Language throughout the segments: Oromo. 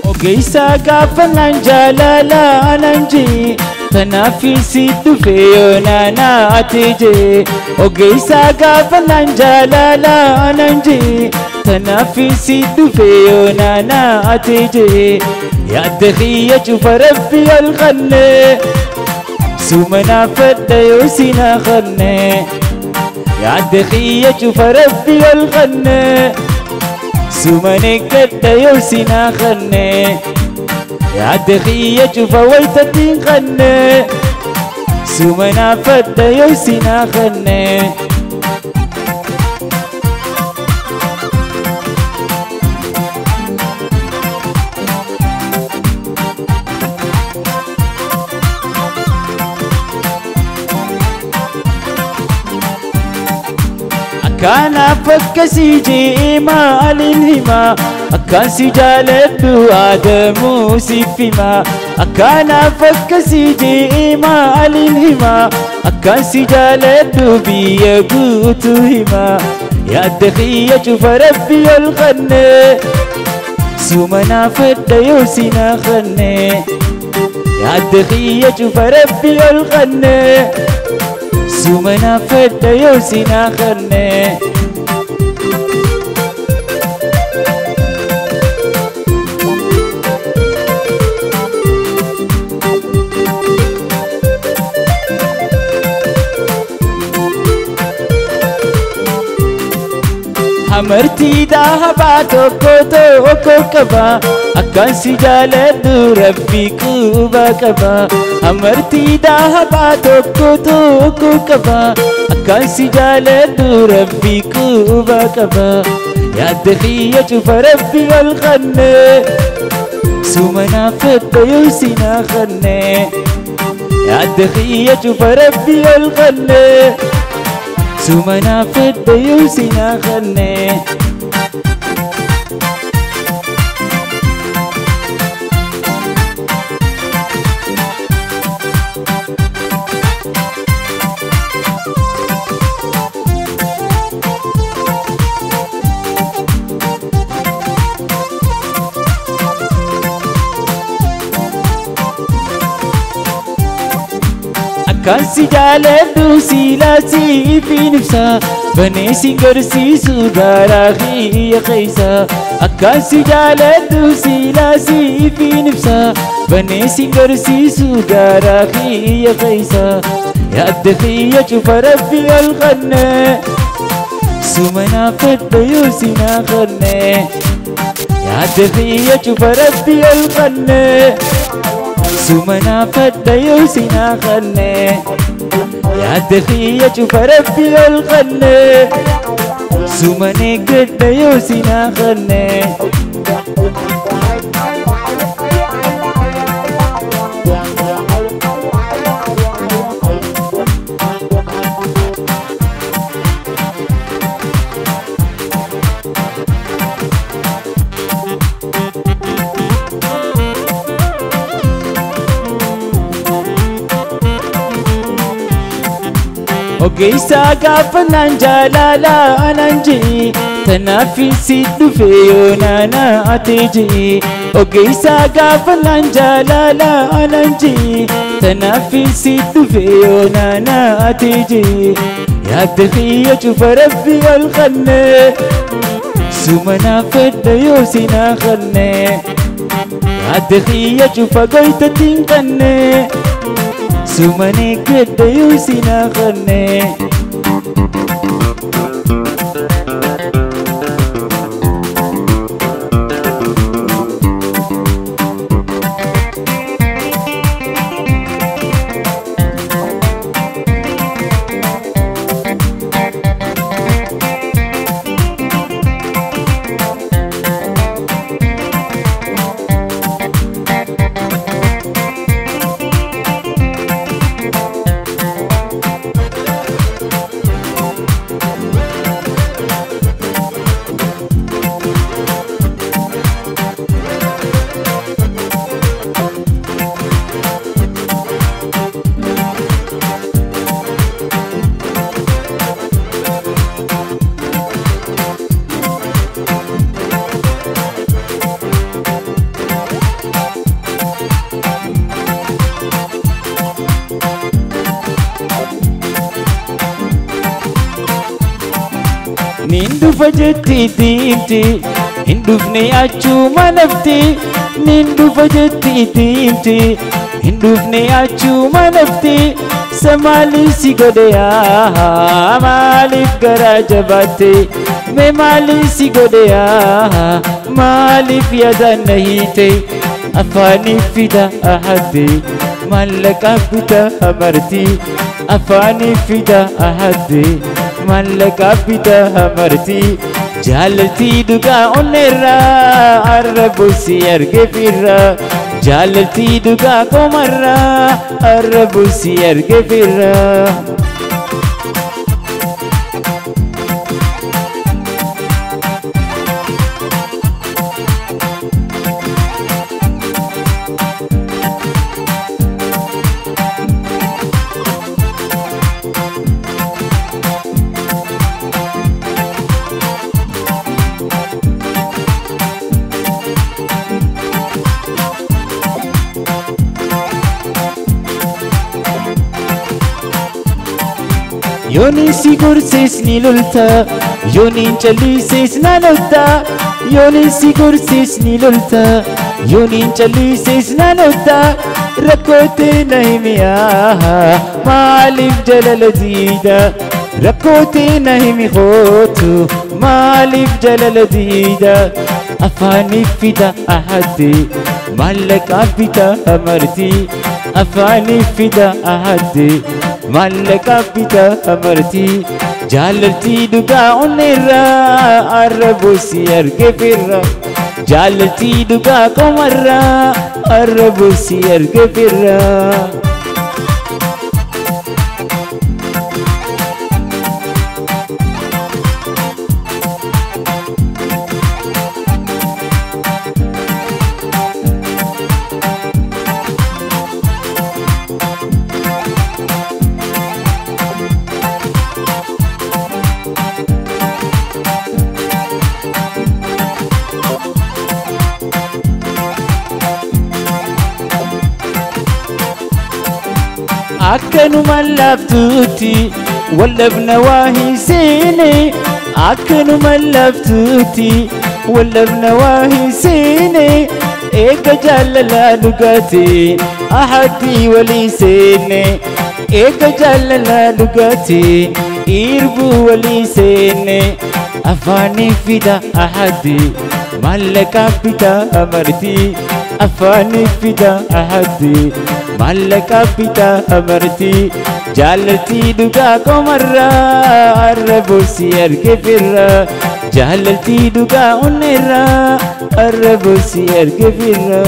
Ogeessa gaafannaan jaalala naan jee tanaafis dhufe yoonana ati jee. Ogeessa gaafannaan jaalala naan jee tanaafis dhufe yoonana ati jee. Yaadda kiyya cufa rabbi ol qanne suma naafadha yoo si na qanne. Yaadda kiyya cufa rabbi ol qanne suma neeggadha yoo si na qanne. Yaadda kiyya cufa wayitatiin qanne suma naafadha yoo si na qanne. Akkaanaaf akkasii jee maaliin hima akkaan si jaaladhu aadamuu siif hima. Akkaanaaf akkasii jee maaliin hima akkaan si jaaladhu biyya guutuu hima. Yaadda kiyya cufa rabbi ol qanne suma naafadha yoo si na qanne. Yaadda kiyya cufa rabbi ol qanne suma naafadha yoo si na qanne. Amartii dhaabaa tokko tokko qaba akkaan si jaaladhu rabbi quba qaba. Amartii dhaabaa tokko tokko qaba akkaan si jaaladhu rabbi quba qaba. Yaadda kiyya cufa rabbi ol qanne suma naafadha yoo si na qanne. Yaadda kiyya cufa rabbi ol qanne suma naafadha yoo si na qanne. Akkaan si jaaladhu siilaa siif hin ibsa banee si garsiisu garaa kiyya keessa. Akkaan si jaaladhu siilaa siif hin ibsa banee si garsiisu garaa kiyya keessa. Yaadda kiyya cufa rabbi ol qanne suma naafadha yoo si na qanne. Yaadda kiyya cufa rabbi ol qanne suma naafadha yoo si na qanne. Yaadda kiyya cufa rabbi ol qanne suma neeggadha yoo si na qanne. Ogeessa gaafannaan jaalala naan jee tanaafis dhufe yoonana ati jee. Ogeessa gaafannaan jaalala naan jee tanaafis dhufe yoonana ati jee. Yaadda kiyya cufa rabbi ol qanne suma naafadha yoo si na qanne. Yaadda kiyya cufa goytatiin qanne suma neeggadha yoo si na qanne. Nin dhufa jetti diimti hin dhufne achuma lafti nin dhufa jetti diimti hin dhufne achuma lafti maaliif si godhe maaliif garaa jabaatte mee maaliif si godhe maaliif yaadaan na hiite afaaniif fida ahadde maallaqaaf bita amarti afaaniif fida ahadde maallaqaaf bita amarti jaalaltii dhugaa onneerraa arrabuu arge firra jaalaltii dhugaa qomarraa arrabuu arge firra. Yooni si gorsees ni lolta yooni callisees na lolta yooni si gorsees ni lolta yooni callisees na lolta rakkoote na himiyaa maaliif jalala diida rakkoote na himi kootu maaliif jalala diida afaaniif fida ahadde maallaqaaf bita amarti afaaniif fida ahadde maallaqaaf bita amarti jaalaltii dhugaa onneerraa arrabuu si arge firra jaalaltii dhugaa qomarraa arrabuu si arge firra. Akkanuma laaftuutti wallabna waa hin seene akkanuma laaftuutti wallabna waa hin seene eega jaalalaa dhugaate ahadii walii seene eega jaalalaa dhugaate irbuu walii seene afaaniif fida ahadii maallaqaaf bita amarti afaaniif fida ahadii maallaqaaf bita amarti jaalaltii dhugaa qomarraa arrabuu si arge firra jaalaltii dhugaa onneerraa arrabuu si arge firra.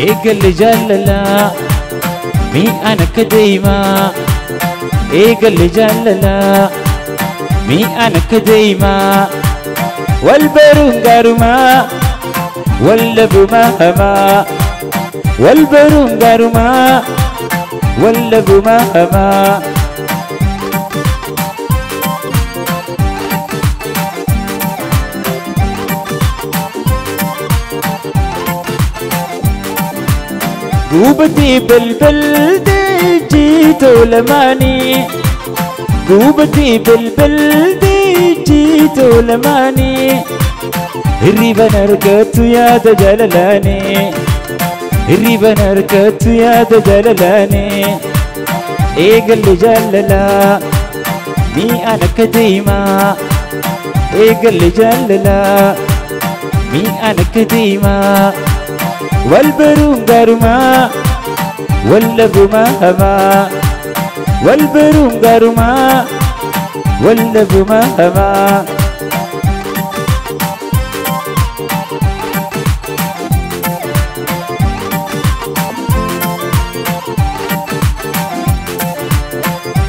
Eegalle jaalalaa mi'aan akka deemaa eegalle jaalalaa mi'aan akka deemaa wal baruun gaarumaa wal dhabumaa hamaa wal baruun gaarumaa wal dhabumaa hamaa. Gubatii bilbilti jiitoo lamaanii gubatii bilbilti jiitoo lamaanii hirriban argattu yaada jaalalaanii hirriban argattu yaada jaalalaanii eegalle jaalalaa mi'aan akka deemaa eegalle jaalalaa mi'aan akka deemaa. Wal baruun gaarumaa wal dhabumaa hamaa wal baruun gaarumaa Wallabuma hamaa.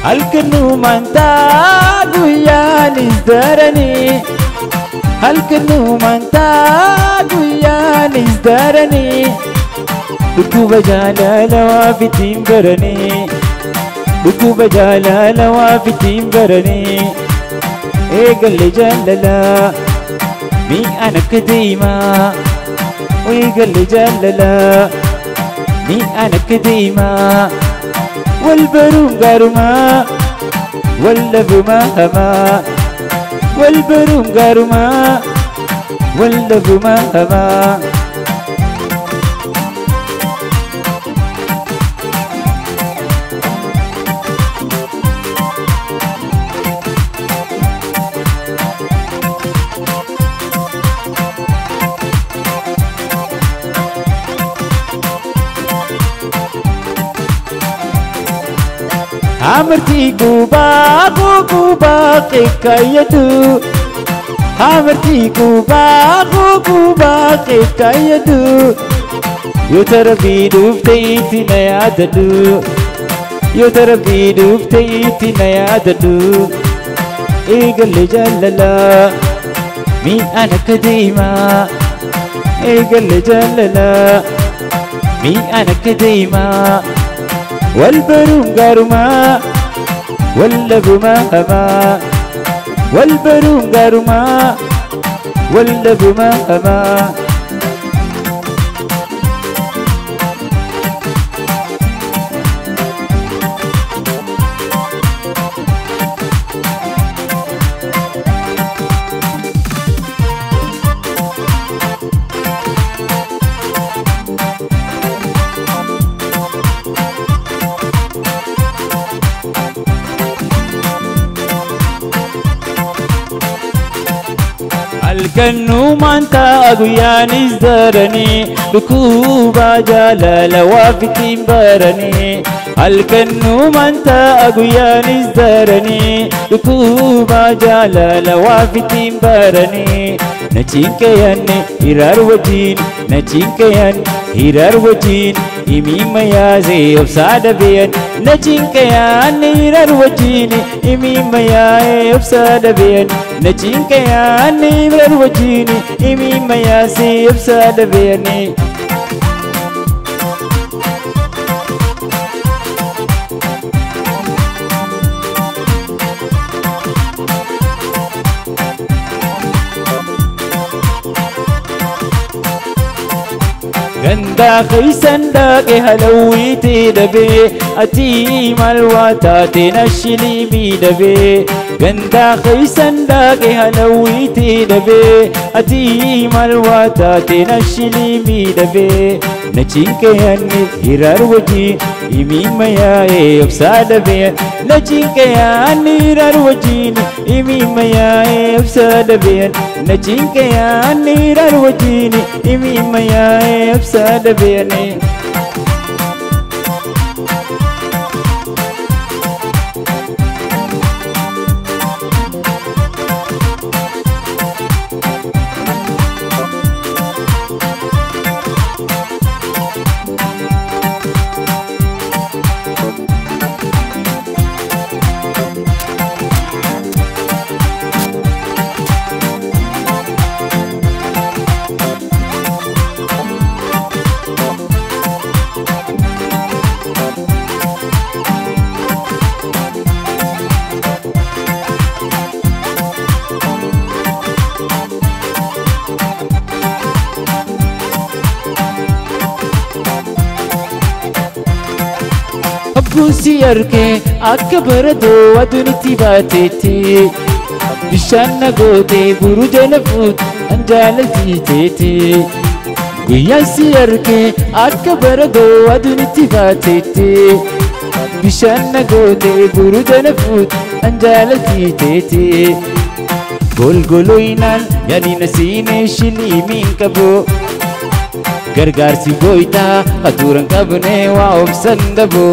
Halkanumaan taa guyyaanis daranii, halkanumaan taa guyyaanis daranii, dhukkuba jaalala waa fitiin baranii, dhukkuba jaalala waa fitiin baranii. Eegalle jaalala mi'aan akka deemaa, eegalle jaalala mi'aan akka deemaa. Walbaruun gaarumaa, wallabuma hamaa, walbaruun gaarumaa, wallabuma hamaa. Amartii gubaa gubaa qeekkayyatu, amartii gubaa gubaa qeekkayyatu, yoo tarabii dhuftee itti na yaadadhu, yoo tarabii dhuftee itti na yaadadhu. Eegalle jaalala mi'aan akka deemaa, eegalle jaalala mi'aan akka deemaa. Walbaruun gaarumaa, wallabuma hamaa, walbaruun gaarumaa, wallabuma hamaa. Halkanumaan taa guyyaanis daranii, dhukkuba jaalala waa fitiin baranii. Halkanumaan taa guyyaanis daranii, dhukkuba jaalala waa fitiin baranii. Na cinqayanne hiraar wajjin, na cinqayan hiraar wajjin, imimma yaasee obsaa dhabeyan. Na cinqayanne hiraar wajjin, imimma yaa'ee obsaa dhabeyan. Na cinqayanne hiraar wajjin, imimma yaasee obsaa dhabeyan. Gandaa keessan dhaqe halawwiitii dhabee, ati maal waa taate na shiliimii dhabee. Gandaa keessan dhaqe halawwiitii dhabee, ati maal waa taate na shiliimii dhabee. Na cinqayanne hiraar wajjin, imimma yaa'ee obsaa dhabee. Na cinqayanne hiraar wajjin, imimma yaa'ee obsaa dhabee. Na cinqayanne hiraar wajjin, imimma yaa'ee obsaa dhabee. Hogguun argee akka baradoo aduun itti baateetti, bishaan na gootee buruja na fuute an jaalalchiiteetti. Guyyaan si argee akka baradoo aduun itti baateetti, bishaan na gootee buruja na fuute an jaalalchiiteetti. Golgoloinaan yaani na siinee shiliimiin qabu, gargaarsi gooytaa hatuuran qabne waa obsan dhabu.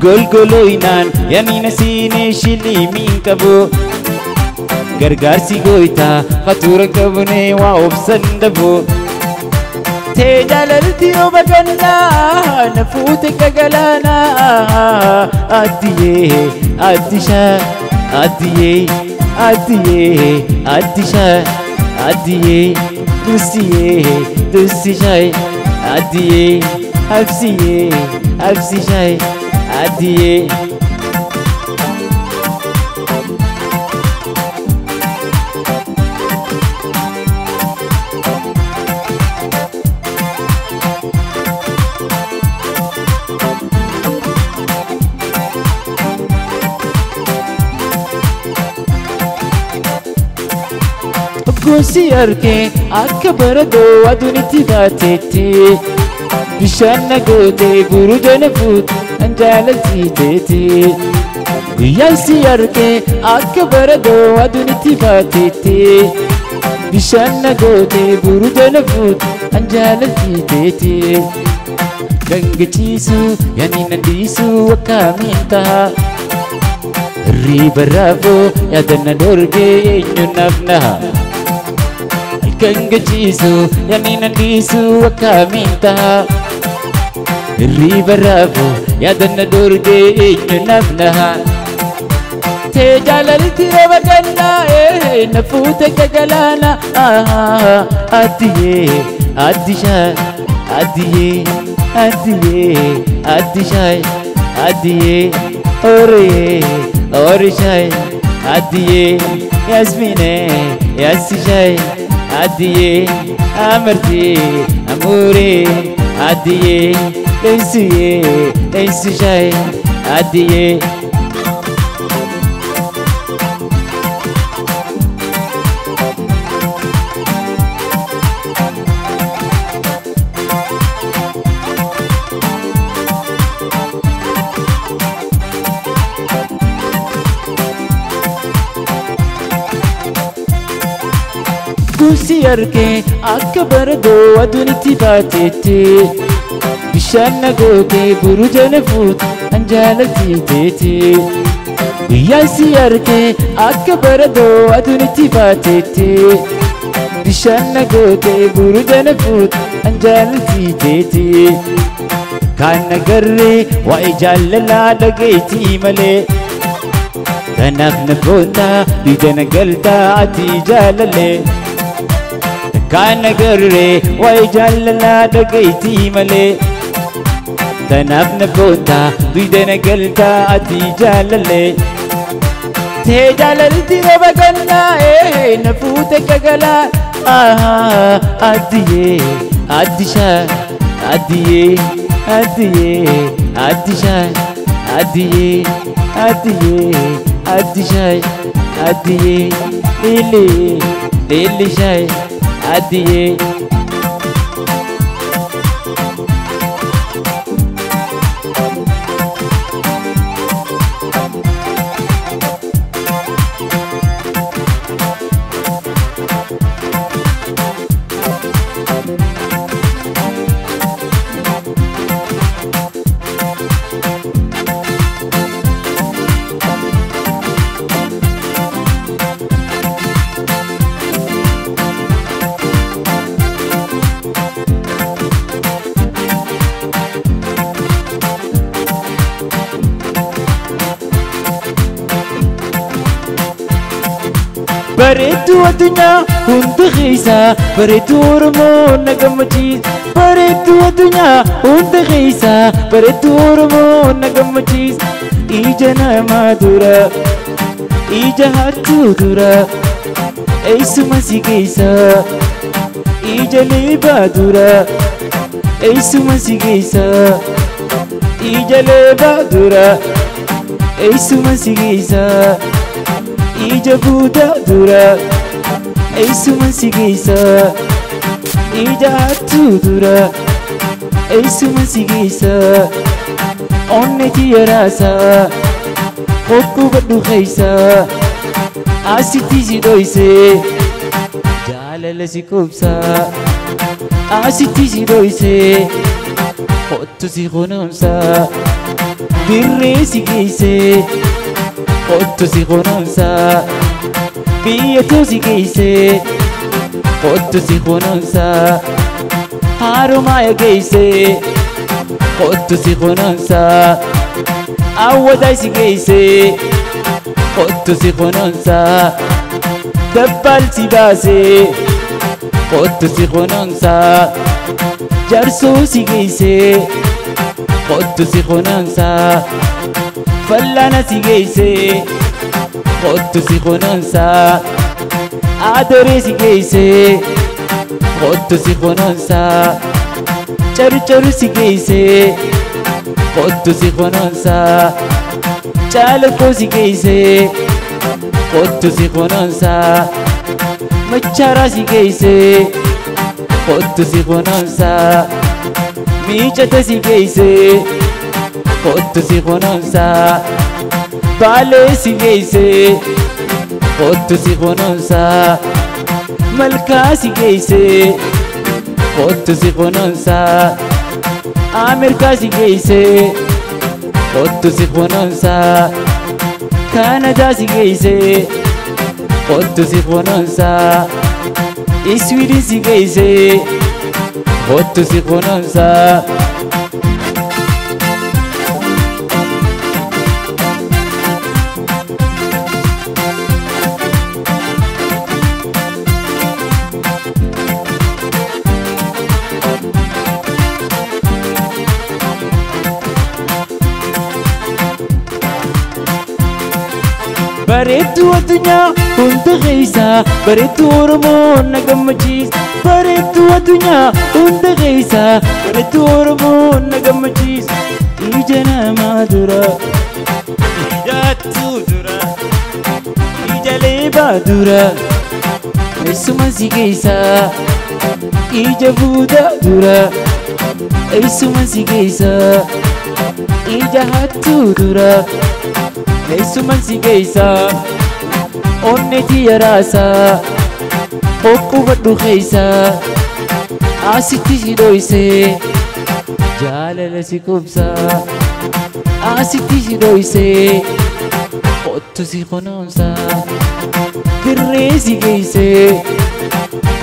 Golgoloinaan yaaniina siinee shilii qabu gargaarsi gooytaa fatuura qabnee waa obsan dhabu. Tee jaalalti rooba gannaa na fuute gagalaanaa addiyee addishaa addiyee addiyee addishaa addiyee dursiyee dursishaa addiyee habsiyee habsishaa addiyee. Gosi argee akka baradoo aduun itti baatetti bishaan na gootee buruja na fuute an jaalalchiiteetti. Guyyaan si argee akka baradoo aduun itti baatetti bishaan na gootee buruja na fuute an jaalalchiiteetti. Gangachiisu yaani na dhiisu akkamiin ta'a? Riba raafoo yaada na dorgee eenyu naaf naha? Gangachiisu yaani na dhiisu akkamiin ta'a? Riba raafoo yaada na dorgee eenyu naaf naha? Tee jaalalti rooba gannaa na fuute gagalaanaa addiyee addishaa addiyee addiyee addishaa addiyee oriyee orishaa addiyee yasminee yaasishaa addiyee amartee amuuree addiyee leensiyee leensishaa addiyee. Gosi argee akka baradoo aduun itti baatetti bishaan na gootee buruja na fuute an jaalalchiiteetti. Guyyaan si argee akka baradoo aduun itti baatetti bishaan na gootee buruja na fuute an jaalalchiiteetti. Kaan agarree waa'ee jaalalaa dhageetii malee kanaaf na boontaa diida na galtaa ati jaalalee. Kaan agarree waa'ee jaalalaa dhageetii malee tanaaf na boontaa diida na galtaa ati jaalalee. Tee jaalalti rooba gannaa na fuute gagalaa addiyee addishaa addiyee addiyee addishaa addiyee addiyee addishaa addiyee leellee leellishaa addiyee. Bareedduu addunyaa hunda keessa bareedduu Oromoo na gammachiisa. Bareedduu addunyaa hunda keessa bareedduu Oromoo na gammachiisa. Ija namaa dura ija hattuu dura eessuma si geessa. Ija leebaa dura eessuma si geessa. Ija leebaa dura eessuma si geessa. Ija buudaa dura eessuma si geessa. Ija hattuu dura eessuma si geessa. Onnee tiyya raasaa hokkubadhu keessa asitti si dhoyse jaalala si qubsaa asitti si dhoyse. Kottu si kunuunsa dirree si geesse kottu si kunuunsa biyyattuu si geesse kottu si kunuunsa harumaa geesse kottu si kunuunsa awwadaa si geesse kottu si kunuunsa dabbaal si baase kottu si kunuunsa jaarsoo si geesse kottu si kunuunsa fallaana si geesse kottu si kunuunsa adooree si geesse kottu si kunuunsa carcaru si geesse kottu si kunuunsa caalakoo si geesse kottu si kunuunsa machaaraa si geesse kottu si kunuunsa miicata si geesse kottu si kunuunsa baalee si geesse kottu si kunuunsa malkaa si geesse kottu si kunuunsa ameerikaa si geesse kottu si kunuunsa kaanadaa si geesse kottu si kunuunsa iswiidin si geesse kottu si kunuunsa. Bareedduu addunyaa hunda keessa bareedduu Oromoo na gammachiisa. Bareedduu addunyaa hunda keessa bareedduu Oromoo na gammachiisa. Ija namaa dura ijaattuu dura ija leebaa dura eessuma si keessa ija buudaa dura eessuma si keessa ija hattuu dura. Eessuman si geessa onneeti yaraasa hoqqubadhu keessa asitti si dhoyse jaalala si qubsa asitti si dhoyse kottu si kunuunsa dirree si geesse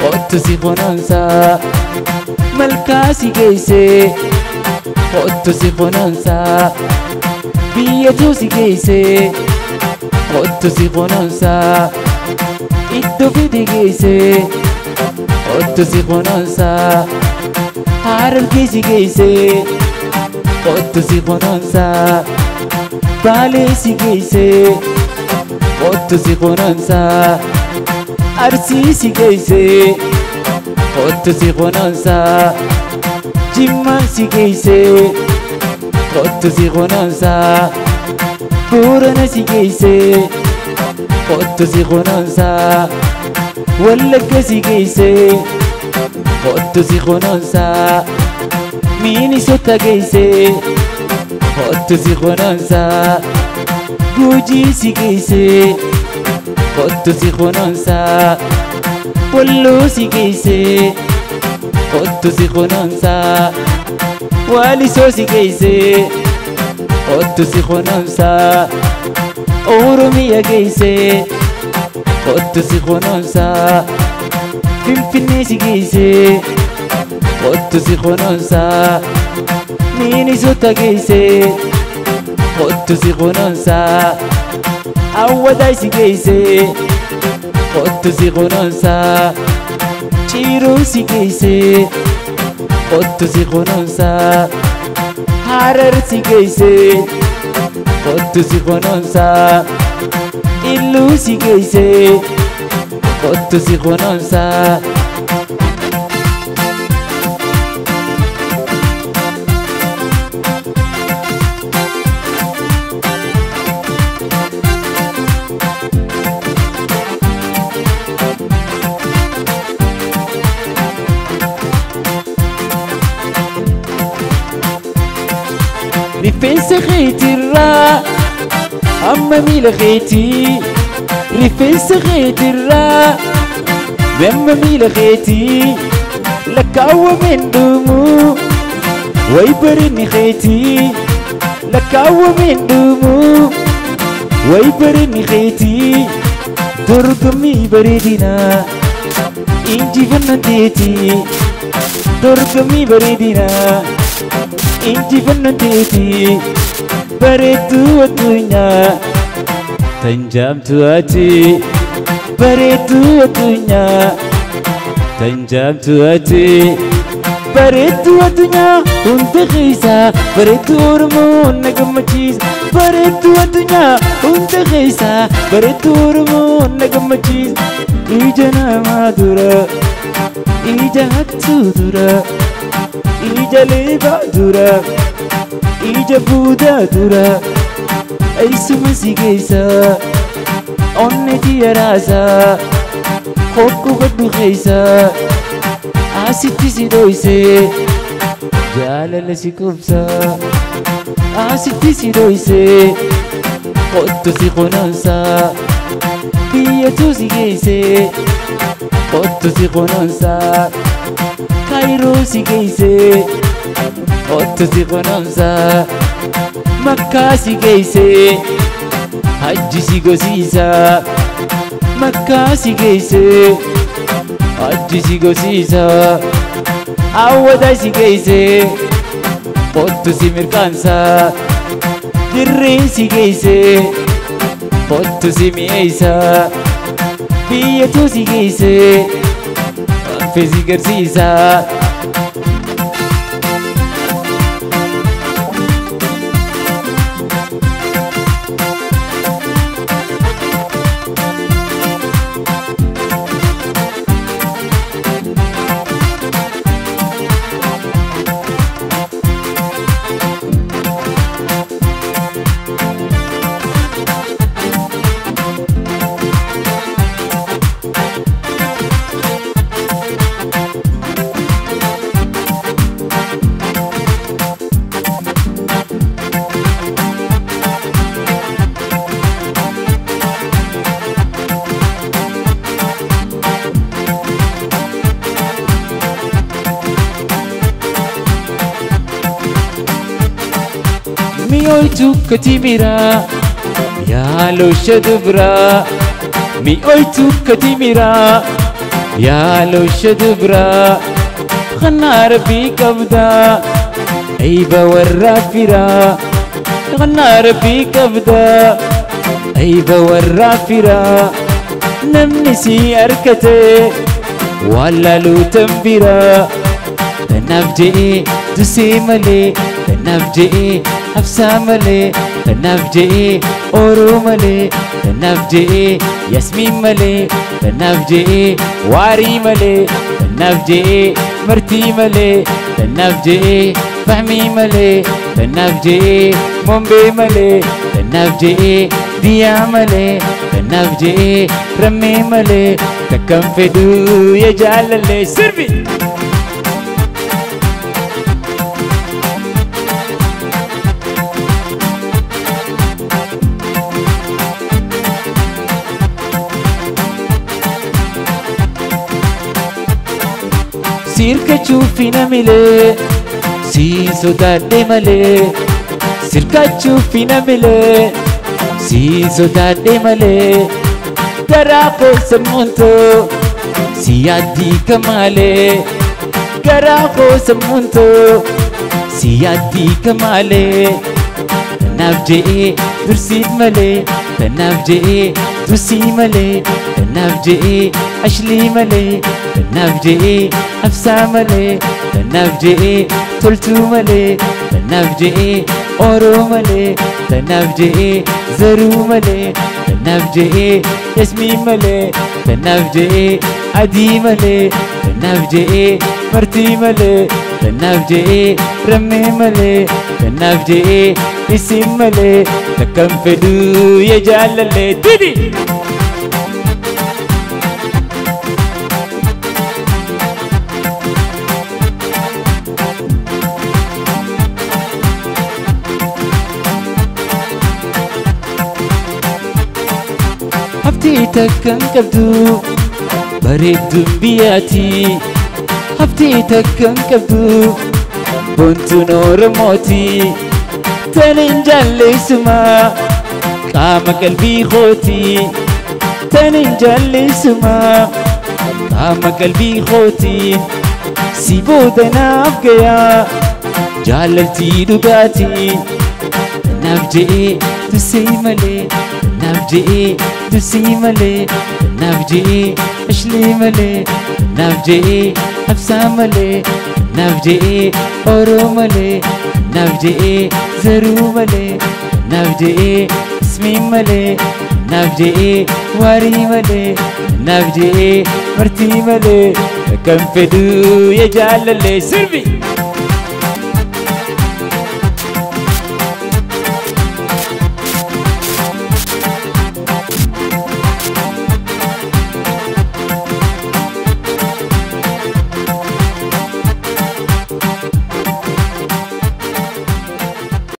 kottu si kunuunsa malkaa si geesse kottu si kunuunsa. Biyyattuu si geesse kottu si kunuunsa iddoo fide geesse kottu si kunuunsa harargee si geesse kottu si kunuunsa baalee si geesse kottu si kunuunsa arsii si geesse kottu si kunuunsa jimmaa si geesse. Kottu si kunuunsa Boorana si geesse kottu si kunuunsa Wallagga si geesse kottu si kunuunsa Minisota geesse kottu si kunuunsa Gujii si geesse kottu si kunuunsa Walloo si geesse kottu si kunuunsa. Waalisoo si geesse kottu si kunuunsa Oromiyaa geesse kottu si kunuunsa Finfinnee si geesse kottu si kunuunsa Minisota geesse kottu si kunuunsa Awwadaa si geesse kottu si kunuunsa Ciroo si geesse. Kottu si kunuunsa Harar si geesse kottu si kunuunsa Illuu si geesse kottu si kunuunsa. Rifeensa keetirraa amma miila keetii rifeensa keetirraa amma miila keetii lakkaawwameen dhumu ويبرني خيتي لكاو من دمو ويبرني خيتي درقمي بريدنا إنجي فننتيتي درقمي بريدنا إنجي فننتيتي بريتو الدنيا تنجمت أتي بريتو الدنيا تنجمت أتي بريتو الدنيا انت غيسا بريتو رمون نجم تشيز بريتو الدنيا انت غيسا بريتو رمون نجم تشيز إيجانا مادورا إيجا هكتو إيجا ليبا دورا إيجا بودا دورا أيسو مسيجيسا أونتي راسا خوكو غدو خيسا آسيتي سيدويسي جالة سيكوبسا آسيتي سيدويسي قطو سيقونونسا بيتو سيجيسي قطو سيقونونسا كايرو سيجيسي قطو سيقونونسا مكة سيجيسي حج سيغوسيسا مكة سيجيسي حج سيغوسيسا عودا سيجيسي قطو سيميركانسا دري سيجيسي قطو سيميسا بيتو سيجيسي في سيغرسيسا ميويتو كتيميرا يا لو شدبرا ميويتو كتيميرا يا لو شدبرا غنى ربي كبدا عيبة والرافرة غنى ربي كبدا عيبة والرافرة نمنسي أركتي ولا لو تنبرا تنفجئ تسي ملي تنفجئ حفصة ملي تنفجئ أورو ملي تنفجئ ياسمين ملي تنفجئ واري ملي تنفجئ مرتي ملي تنفجئ فهمي ملي تنفجئ مومبي ملي تنفجئ ديا ملي تنفجئ رمي ملي تكم فدو يا جلالي سربي سيرك تشوفينا ملي سيسو دادي ملي سيرك تشوفينا ملي سيسو دادي ملي كراكو سمونتو سيادي كمالي كراكو سمونتو سيادي كمالي تنفجئ درسيد ملي تنفجئ دوسي ملي تنفجئ أشلي ملي تنفجئ حفصة ملي تنفجئ تلتو ملي تنفجئ أورو ملي تنفجئ زرو ملي تنفجئ ياسمين ملي تنفجئ عدي ملي تنفجئ مرتي ملي تنفجئ رمي ملي تنفجئ اسم ملي تكم فدو يا جلالي تدي هفتي تكن كبدو بريد بياتي هفتي تكن كبدو Sabboontuun Oromooti tanin jaalleessuma qaama qalbii kooti tanin jaalleessuma qaama qalbii kooti si booda naaf gayaa jaalaltii dhugaatii naaf je'ee tusii malee naaf je'ee tusii malee naaf je'ee ashlii malee naaf je'ee habsaa malee naaf je'ee oroo malee naaf je'ee zaruu malee naaf je'ee ismiin malee naaf je'ee waarii malee naaf je'ee martii malee kan fedhuu ya jaalallee sirbi.